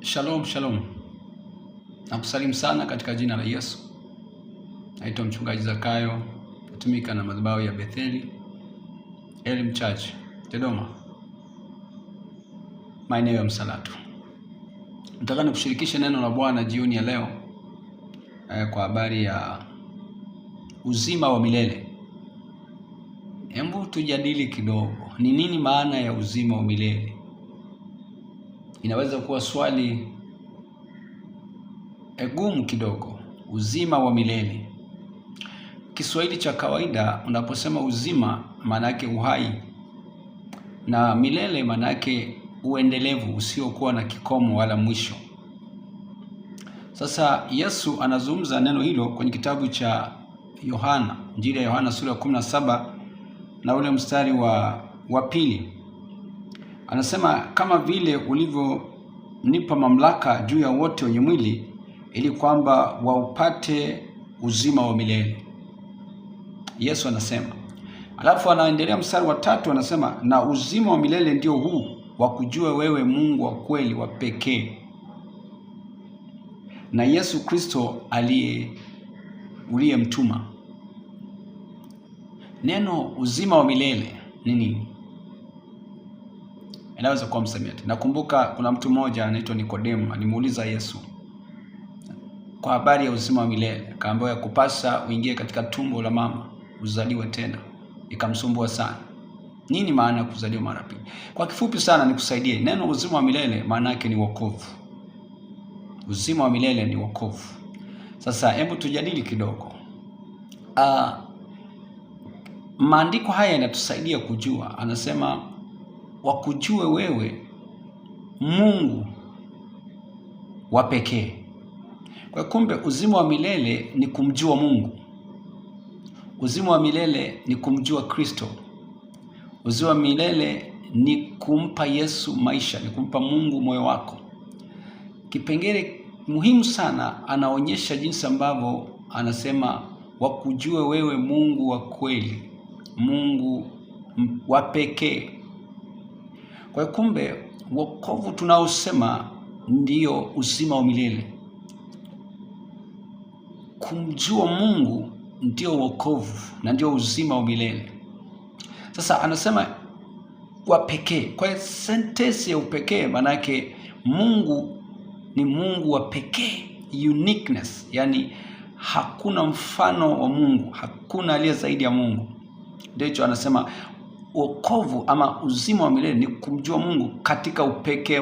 Shalom, shalom. Nakusalimu sana katika jina la Yesu. Naitwa Mchungaji Zakayo, natumika na madhabahu ya Betheli Elim Church, Dodoma, maeneo ya Msalatu. Nataka nikushirikishe neno la Bwana jioni ya leo kwa habari ya uzima wa milele. Hebu tujadili kidogo, ni nini maana ya uzima wa milele? Inaweza kuwa swali gumu kidogo. Uzima wa milele, Kiswahili cha kawaida, unaposema uzima maana yake uhai, na milele maana yake uendelevu usiokuwa na kikomo wala mwisho. Sasa Yesu anazungumza neno hilo kwenye kitabu cha Yohana, Injili ya Yohana sura ya 17 na ule mstari wa pili anasema, kama vile ulivyonipa mamlaka juu ya wote wenye mwili, ili kwamba waupate uzima wa milele. Yesu anasema. Alafu anaendelea mstari wa tatu anasema, na uzima wa milele ndio huu, wakujue wewe Mungu wa kweli wa pekee na Yesu Kristo aliye uliyemtuma. Neno uzima wa milele ni nini? Inaweza kuwa msamiati. Nakumbuka kuna mtu mmoja anaitwa Nikodemo alimuuliza Yesu kwa habari ya uzima wa milele, akaambiwa ya kupasa uingie katika tumbo la mama uzaliwe tena. Ikamsumbua sana. Nini maana ya kuzaliwa mara pili? Kwa kifupi sana nikusaidie, neno uzima wa milele maana yake ni wokovu. Uzima wa milele ni wokovu. Sasa hebu tujadili kidogo. Maandiko haya yanatusaidia kujua, anasema wakujue wewe Mungu wa pekee. Kwa kumbe uzima wa milele ni kumjua Mungu. Uzima wa milele ni kumjua Kristo. Uzima wa milele ni kumpa Yesu maisha, ni kumpa Mungu moyo wako. Kipengele muhimu sana, anaonyesha jinsi ambavyo anasema wakujue wewe Mungu wa kweli, Mungu wa pekee. Kwa hiyo kumbe wokovu tunaosema ndiyo uzima wa milele. Kumjua Mungu ndio wokovu na ndio uzima wa milele. Sasa anasema wa pekee. Kwa hiyo sentensi ya upekee maana yake Mungu ni Mungu wa pekee, uniqueness, yani hakuna mfano wa Mungu, hakuna aliye zaidi ya Mungu. Ndicho anasema wokovu ama uzima wa milele ni kumjua Mungu katika upekee.